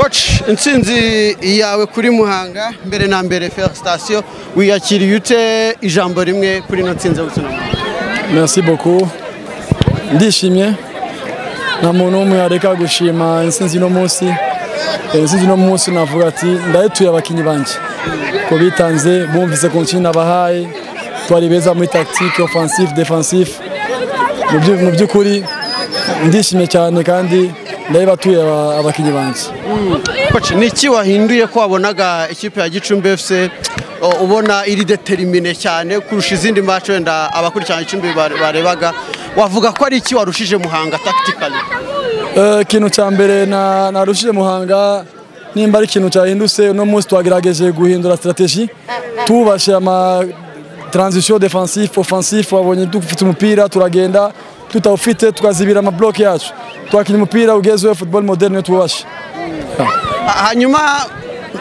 Coach, intsinzi yawe kuri Muhanga, mbere na mbere félicitations, wiyakiriye ute? Ijambo rimwe kuri ino ntsinzi yo gutsinda Muhanga. Merci beaucoup. Ndishimye. Nta muntu umwe yareka gushima intsinzi no munsi. Intsinzi no munsi navuga ati ndayituye abakinyi banje ko bitanze, bumvise consigne nabahaye, twari beza muri tactique offensive, défensif. Mu by'ukuri ndishimye cyane kandi ndayibatuye abakinyi banje. Coach, ni iki wahinduye ko wabonaga ikipe ya Gicumbi FC ubona iri déterminée cyane kurusha izindi match wenda abakurikirana Gicumbi barebaga? Wavuga ko ari iki warushije Muhanga tactically? Ikintu cya mbere narushije Muhanga, nimba ari ikintu cyahindutse uno munsi, twagerageje guhindura stratégie, tubashe ama transition défensif, offensif. Wabonye dufite umupira turagenda, tutawufite tukazibira ama bloc yacu, twakina umupira ugezweho, football moderne tubashe. Hanyuma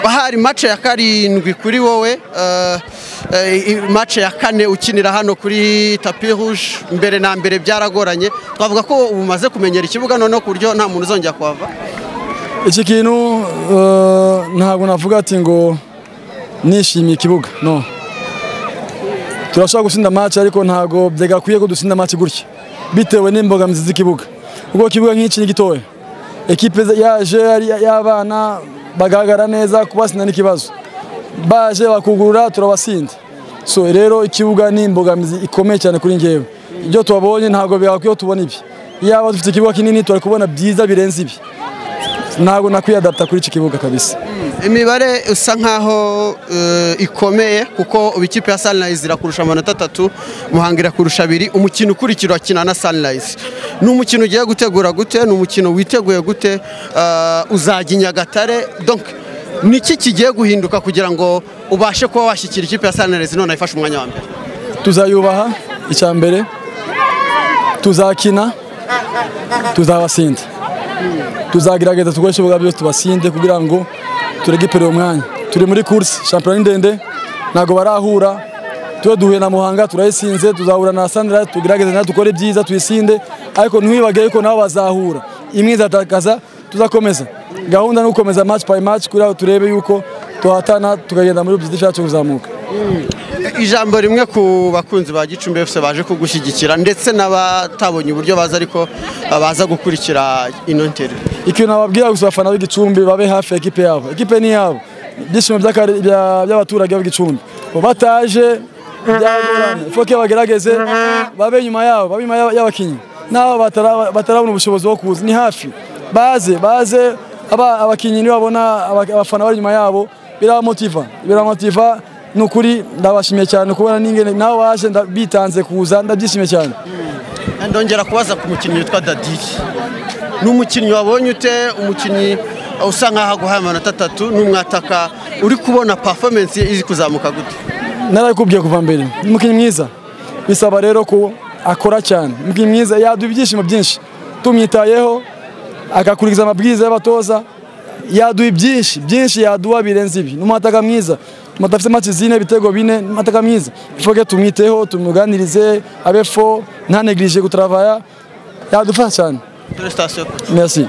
hari match ya karindwi kuri wowe, match ya kane ukinira hano kuri tapis rouge. Mbere na mbere byaragoranye, twavuga ko ubu umaze kumenyera ikibuga noneho ku buryo nta muntu uzongera kuhava? Iki kintu ntabwo navuga ati ngo nishimiye ikibuga, no turashobora gutsinda match, ariko ntabwo byagakwiye ko dutsinda match gutya bitewe n'imbogamizi z'ikibuga, kuko ikibuga nk'iki ni gitoya. Ekipe yaje ari y'abana bagaragara neza, kubasinda n'ikibazo, baje bakugurura turabasinda. So rero ikibuga ni imbogamizi ikomeye cyane kuri njyewe. Ibyo tubabonye ntabwo byagakwiye ko tubona ibi. Iyaba dufite ikibuga kinini twari kubona byiza birenze ibi. Ntabwo nakwiyadapta kuri iki kibuga kabisa. Imibare usa nkaho ikomeye, kuko ubu ikipe ya Sunrise irakurusha amanota 3, Muhanga irakurusha 2. Umukino ukurikira urakina na Sunrise, ni umukino ugiye gutegura gute? Ni umukino witeguye gute? Uzajya i Nyagatare, donc niki kigiye guhinduka kugira ngo ubashe kuba washyikira ikipe ya Sunrise none ifashe umwanya wa mbere? Tuzayubaha icya mbere, tuzakina, tuzabasinda, tuzagerageza tukoreshe ibibuga byose tubasinde kugira ngo turegipere uwo mwanya. Turi muri course, shampiyona ni ndende, ntabwo barahura. Tube duhuye na Muhanga turayisinze, tuzahura na Sunrise, tugerageze nayo dukore byiza tuyisinde, ariko ntiwibagire ko nabo bazahura, imwe izatakaza. Tuzakomeza gahunda no gukomeza match by match kugira ngo turebe yuko tuhatana tukagenda muri objectif yacu kuzamuka. Ijambo rimwe ku bakunzi ba Gicumbi FC baje kugushyigikira ndetse n'abatabonye uburyo baza ariko baza gukurikira ino interview. Ikintu nababwira gusa, abafana b'Igicumbi babe hafi ya ekipe yabo. Ekipe ni yabo, ibyishimo by'abaturage b'Igicumbi. Bo bataje byagorana, faut que bagerageze babe inyuma yabo, babe inyuma y'abakinyi. N'abo batarabona ubushobozi bwo kuza, ni hafi, baze, baze. Abakinyi nibabona abafana bari inyuma yabo birabamotiva, birabamotiva. Ni ukuri ndabashimiye cyane kubona n'ingene nabo baje bitanze kuza, ndabyishimiye cyane. Ndongera kubaza ku mukinnyi witwa Dadi. Ni umukinnyi wabonye ute? Umukinnyi usa nkaho aguhaye amanota 3, ni umwataka uri kubona performance ye iri kuzamuka gute? Narabikubwiye kuva mbere, ni umukinnyi mwiza, bisaba rero ko akora cyane. Umukinnyi mwiza yaduha ibyishimo byinshi tumwitayeho, agakurikiza amabwiriza y'abatoza, yaduha byinshi byinshi, yaduha birenze ibi. Ni umwataka mwiza, umwataka afite match 4, ibitego 4, ni umwataka mwiza. Il faut que tumwiteho, tumuganirize, abe fo nta néglige gutravaya, yadufasha cyane. Félicitations. Merci.